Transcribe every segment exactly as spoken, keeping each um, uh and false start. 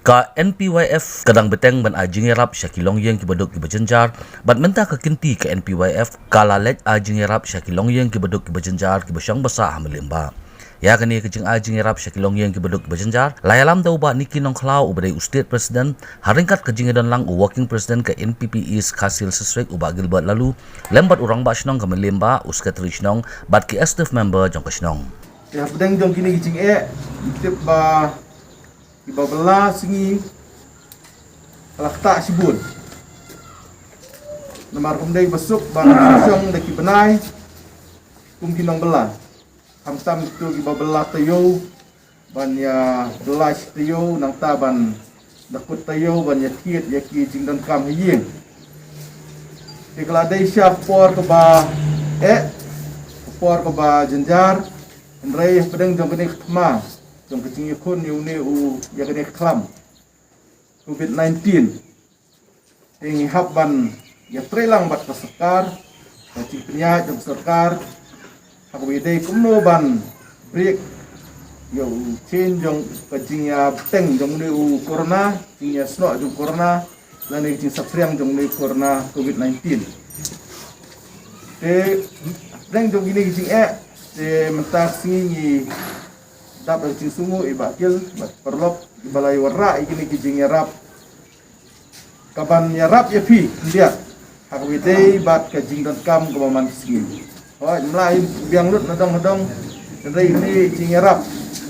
Ka N P Y F ka dang bteng ban ai jingïarap sha ki longïing kiba duk kiba jynjar, bad mynta ka kynti ka N P Y F ka la leit ai jingïarap sha ki longïing kiba duk kiba jynjar kiba shong basa ha Mylliem Bah. Ïa kane ka jingai jingïarap sha ki longïing kiba duk kiba jynjar la ïalam da u Bah Nicky Nongkhlaw uba dei u State President, ha ryngkat ka jingïadon lang u Working President ka N P P East Khasi Hills District u Bah Gilbert Laloo, lem bad u Rangbah Shnong ka Mylliem Bah, u Secretary Shnong bad ki executive member jong ka shnong. Ïa pdeng jong kine ki jingeh, ngi tip ba kiba bylla sngi ka la ktah shibun. Namar kam dei ba suk ban shong da ki bnai kum ki nongbylla. Khamtam kito kiba bylla taïew ban ïa bylla shi taïew, nangta ban da kut taïew ban ïa thied ïa ki jingdonkam ha ïing. Te ka la dei sha ka por kaba eh, ka por kaba jynjar, hynrei hapdeng jong kane ka thma jong ka jingïakhun ïa une u, ïa kane ka khlam Covid nineteen, te ngi hap ban ïatreilang bad ka sorkar, ka jingpynïaid jong ka sorkar ha kaba ïadei kumno ban break ïa u chain jong ka jingïabteng jong une u corona, jingïasnoh jong corona, lane ka jingsapphriang jong une u corona Covid nineteen. Te hapdeng jong kine ki jingeh, te mynta ka sngi ngi dap da ka jingsngewnguh ïa i Bah Gil bad paralok kiba la ïa wanrah ïa kine ki jingïarap kaban ïarap ïa phi khyndiat ha kaba ïadei bad ka jingdonkam kaba man ka sngi. Hooid, ym lah ïa biang lut na dong na dong, hynrei kine ki jingïarap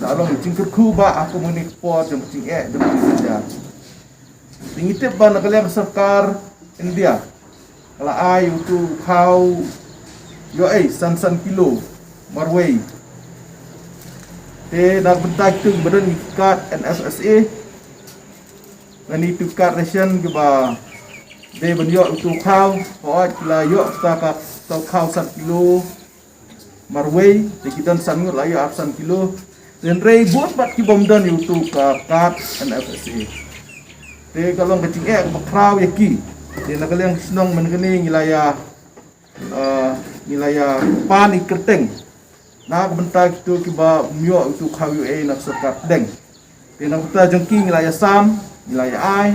la long jingkyrkhu ba ha kum kine ki por jong ka jingeh jong ka jingjynjar. Te ngi tip ba na ka liang ka sorkar India ka la ai utu u khaw ïoh ei san san kilo marwei. Te na ka bynta kito kiba don ki card N F S A lane utu u card ration kiba dei ban ïoh utu u khaw, hooid ki la ïoh kata ka, kata u khaw san kilo marwei, te ki don san ngut la ïoh arphew san kilo. Te hynrei bun pat ki bym don ïa utu ka card N F S A. Te ka long ka jingeh kaba khraw ïa ki. Te na ka liang shnong Mynkne ngi la ïa, ah, ngi la ïa pan ïa ki kyrteng na ka bynta kito kiba ym ïoh utu u khaw ïoh ei na ka sorkar pdeng. Te na ka bynta jong ki ngi la ïa sam, ngi la ïa ai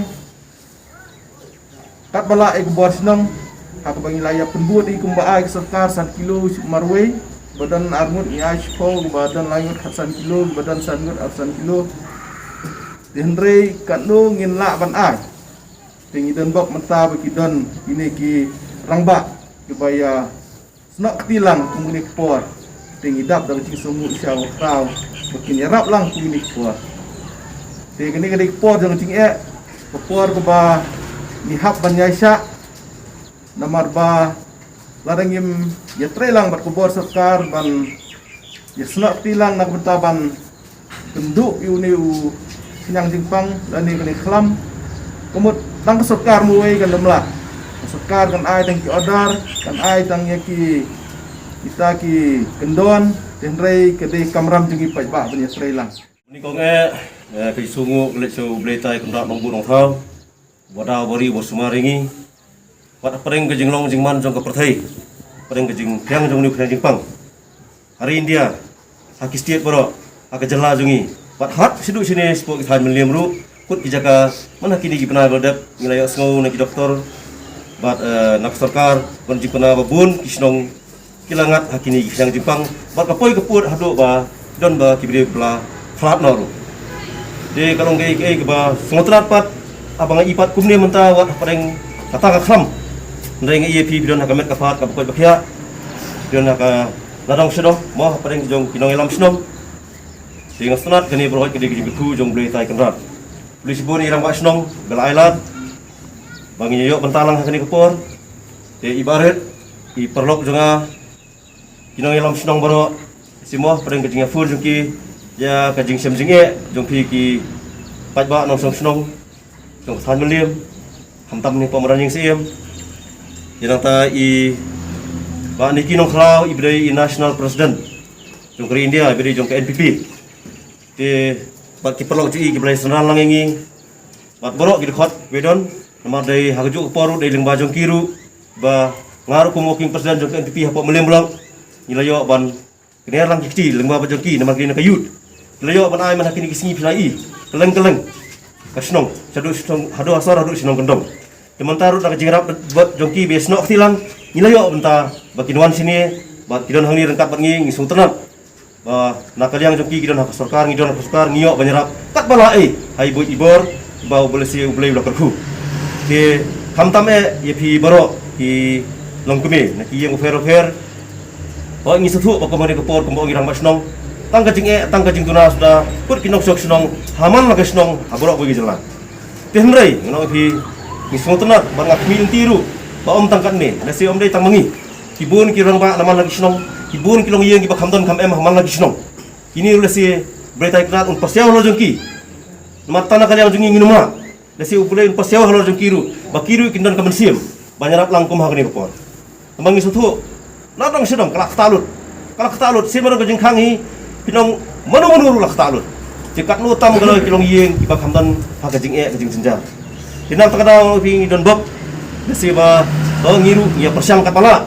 katba lah ïa ka bor shnong, ha kaba ngi la ïa pynbud ïa kumba ai ka sorkar san kilo marwei, ba don ar ngut ngi ai shiphew, ba don lai ngut khatsan kilo, ba don san ngut arphew san kilo. Te hynrei katno ngin lah ban ai? Te ngi don bok mynta ba ki don kine ki rangbah kiba ïa snoh kti lang kum kine ki por. Te ngi dap da ka jingsngewnguh sha u Trai ba kin ïarap lang kum kine ki por. Te kane ka dei ka por jong ka jingeh, ka por kaba ngi hap ban ïaishah. Namar ba lada ngim ïatrei lang bad ka bor sorkar ban ïa snoh kti lang na ka bynta ban kynduh ïa une u khñiang jingpang lane kane ka khlam, ka mut tang ka sorkar marwei kan ym lah. Ka sorkar kan ai tang ki order, kan ai tang ïa ki, kita ki kyndon, te hynrei ka dei kamram jong ngi paidbah ban ïatrei lang. Une kong eh, eh, ka jingsngewnguh ka leit sha U Blei Trai Kynrad Nongbuh Nongthaw, uba da uba ri uba sumar ïa ngi. Wat hapdeng ka jinglong jingman jong ka pyrthei, hapdeng ka jingphiang jong une u khñiang jingpang, ha ri India, ha ki state baroh, ha ka jylla jong ngi, wat hat shaduh shane shapoh ki thaiñ Mylliem ruh, kut ki jaka, man ha kine ki bnai ba la dep ngi la ïohsngew na ki doktor bad, eh, na ka sorkar, ban jingpynbna ba bun ki shnong ki la ngat ha kine ki khñiang jingpang, bad ka poi ka pud haduh ba don ba ki briew ki la khlad noh ruh. Te ka long kaei kaei kaba sngewtynnat pat, haba nga i pat kumne mynta wat hapdeng kata ka khlam. Hynrei nga i ïa phi, phi don ha ka met ka phad kaba koit ba khiah, phi don ha ka ladong shadoh mo hapdeng jong ki nongïalam shnong. Te nga sngewtynnat kane baroh ka dei ka jingkyrkhu jong U Blei Trai Kynrad. Khublei shibun ïa i rangbah shnong ba la ai lad ba ngin ïoh bynta lang ha kane ka por. Te i Bah Rit, i paralok jong nga, ki nongïalam shnong baroh, sngewbha hapdeng ka jingïaphur jong ki ïa ka jingshem jingeh jong phi ki paidbah nongshong shnong jong ka thaiñ Mylliem, khamtam ne pom ran ïing syiem. Ïa nangta i Bah Nicky Nongkhlaw, iba dei i National President jong ka ri India, iba dei jong ka N P P. Te bad ki paralok jong i kiba la synran lang ïa ngi, bad baroh ki dkhot kiba don, namar dei ha kajuh ka por ruh dei lyngba jong ki ruh ba nga ruh kum Working President jong ka N P P hapoh Mylliem Block, ngi la ïoh ban kner lang ki kti lyngba ba jong ki, namar ki dei na ka youth. Ki la ïoh ban ai man ha kine ki sngi, phi la i, kylleng kylleng ka shnong, shaduh shnong, haduh Hasor, haduh shnong Kyndong. Te mynta ruh na ka jingïarap bad jong ki ba ïasnoh kti lang, ngi la ïoh bynta ba kin wan shane, ba ki don hangne ryngkat bad ngi, ngi sngewtynnat ba na ka liang jong ki, ki don ha ka sorkar, ngi don ha ka sorkar, ngi ïoh ban ïarap katba lah ei ha i buit i bor ba U Blei, lehse U Blei u la kyrkhu. Te khamtam eh ïa phi baroh ki longkmie na ki ïing bapher bapher. Hooid, ngi sngewthuh ba kum ha kane ka por kumba ong i rangbah shnong, tang ka jingeh, tang ka jingduna suda kut ki nongshong shnong ha man la ka shnong ha baroh kawei ka jylla. Te hynrei ngan ong ïa phi, ngi sngewtynnat bad nga khmih lynti ruh ba ym tang katne, lehse ym dei tang ma ngi, ki bun ki rangbah na man la ki shnong, ki bun ki longïing kiba kham don kham em ha man la ki shnong. Kine ruh lehse U Blei Trai Kynrad un pyrsiaw halor jong ki. Namar tang na ka liang jong ngi ngim lah, lehse U Blei un pyrsiaw halor jong ki ruh ba ki ruh kin don ka mynsiem ban ïarap lang kum ha kane ka por. Namar ngi sngewthuh na dong sha dong ka la ktah lut, ka la ktah lut, shisha ma dong ka jingkhang hi, phi nong mano mano ruh la ktah lut. Te katno tam ka la ki longïing kiba kham don ha ka jingeh ka jingjynjar. Te nangta ka daw phi ngi don bok, lehse ba, oh, ngi ruh ngi ïa pyrshang katba lah.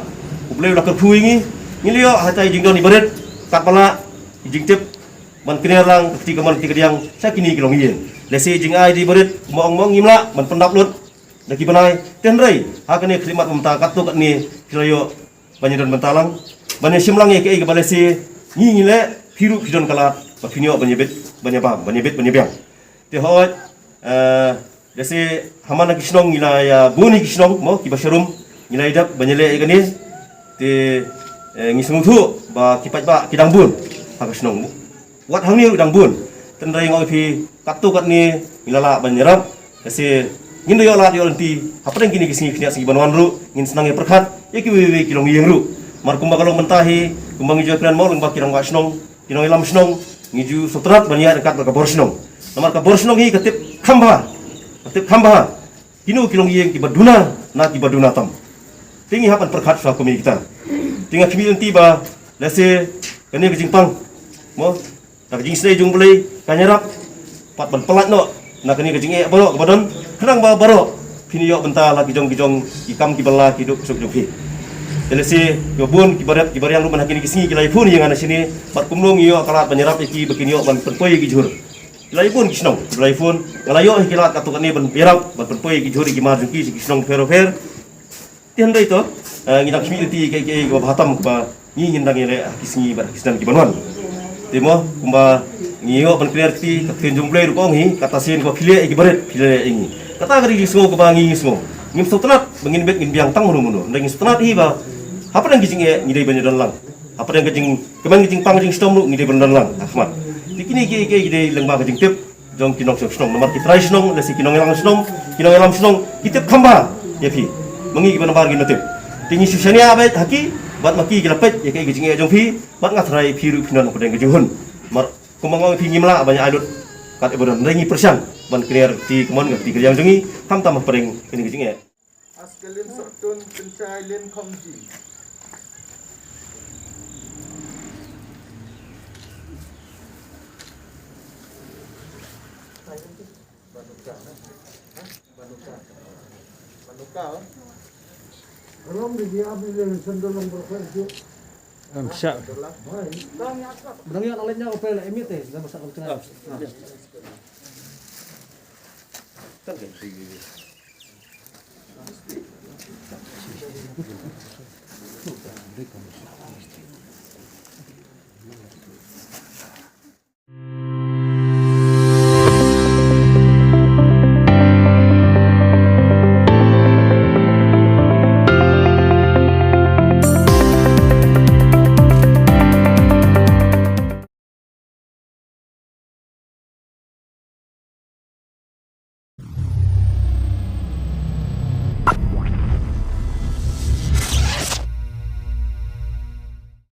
U Blei u la kyrkhu ïa ngi, ngi la ïoh hata i jingdon i barit katba lah, i jingtip ban kner lang ka kti kamon ka kti kadiang sha kine ki longïing. Lehse i jingai da i barit, kumba ong mo, ngim lah ban pyndap lut da ki bnai. Te hynrei ha kane ka khyllipmat mynta katto katne phi la ïoh ban ïadon bynta lang, ban ïashim lang ïa kaei kaba lehse ngi ngi leh, phi ruh phi don ka lad ba phin ïoh ban ïabit ban ïabam, ban ïabit ban ïabiang. Te hooid, eh, lehse ha man la ki shnong ngi la ïa bun ïa ki shnong mo kiba sharum, ngi la ïa dep ban ïaleh ïa kane. Te, eh, ngi sngewthuh ba ki paidbah ki dang bun ha ka shnong, wat hangne ruh dang bun. Te hynrei nga ong ïa phi katto katne ngi la lah ban ïarap. Lehse ngin da ïoh lad ïoh lynti hapdeng kine ki sngi khyndiat sngi ban wan ruh, ngin sa nang ïa pyrkhat ïa kiwei kiwei ki longïing ruh. Namar kumba ka long mynta hi, kumba ngi ju ïakren mo lyngba ki rangbah shnong, ki nongïalam shnong, ngi ju sngewtynnat ban ïaid ryngkat bad ka bor shnong. Namar ka bor shnong hi ka tip kham bha, ka tip kham bha kino ki longïing kiba duna na kiba duna tam. Te ngi hap ban pyrkhat shuwa kum ïa kita. Te nga khmih lynti ba lehse kane ka jingpang mo, na ka jingsnei jong U Blei kan ïarap pat ban pyllait noh na kane ka jingeh baroh kaba don, khnang ba baroh phin ïoh bynta la ki jong ki jong ki kam ki bylla ki duk suk jong phi. Te lehse kiba bun kiba rep kiba riang ruh man ha kine ki sngi ki la ïa phone ïa nga na shane, bad kumno ngi ïoh ka lad ban ïarap ïa ki ba kin ïoh ban pynpoi ïa ki jhur. Ki la ïa phone ki shnong, ki la ïa phone, nga la ïoh ïa ki lad katto katne ban ïarap ban pynpoi ïa ki jhur ïa ki mar jong ki sha ki shnong bapher bapher. Te hynrei to, eh, ngi dang khmih lynti ïa kaei kaei kaba bha tam kaba ngi ngin dang ïaleh ha ki sngi bad ha ki snem ki ban wan. Te mo kumba ngi ïoh ban kner kti, ka ktien jong U Blei ruh ka ong hi, kata sien kaba phi leh ïa ki barit phi leh ïa ngi. Kata ka dei ka jingsngew kaba ngi ngi sngew. Ngim sngewtynnat ba ngin bit ngin biang tang mano mano, hynrei ngi sngewtynnat hi ba hapdeng ka jingeh ngi dei ban ïadon lang. Hapdeng ka jingkmen ka jingpang ka jingshitom ruh ngi dei ban don lang ha khmat. Te kine kiei kiei ki dei lyngba ka jingtip jong ki nongshong shnong, namar ki trai shnong lehse ki nongïalam shnong, ki nongïalam shnong ki tip kham bha ïa phi. Ma ngi kiba namar ngim tip. Te ngi shu shaniah beit ha ki, bad ma ki ki la peit ïa kaei ka jingeh jong phi, bad nga tharai phi ruh phin don hapdeng ka jinghun. Namar kumba nga ong ïa phi ngim lah ban ïa ai lut kat ïa ba don, hynrei ngi pyrshang ban kner kti kamon ka kti kadiang jong ngi, khamtam hapdeng kane ka jingeh. Askalin Sortun Pynshai Lin Khongji. Banuka, eh? Hah? Banuka. Banuka, oh? Ram di dia beli sendal yang berkuat itu. Em, syak. Sendal lah. Baik. Menang ya, lainnya apa lah, emit, eh, dah masak kencang. Ah, ya.